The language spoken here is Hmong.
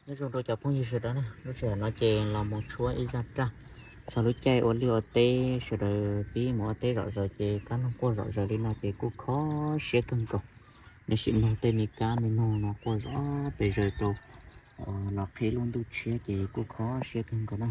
Nyob zoo rau cov phooj ywg sawv daws na, lub sij hawm no ces los mus tshuab ib zaj raj txog lub caij ua liaj ua teb, sawv daws pib mus ua teb zom zaws ces kab noog quaj zom zaws li no ces kuj kho siab kawg nkaus. Nej sim mloog tej me kab me noog no quaj zom pes zaws rau los qhib lub ntuj tshiab ces kuj kho siab kawg nkaus na.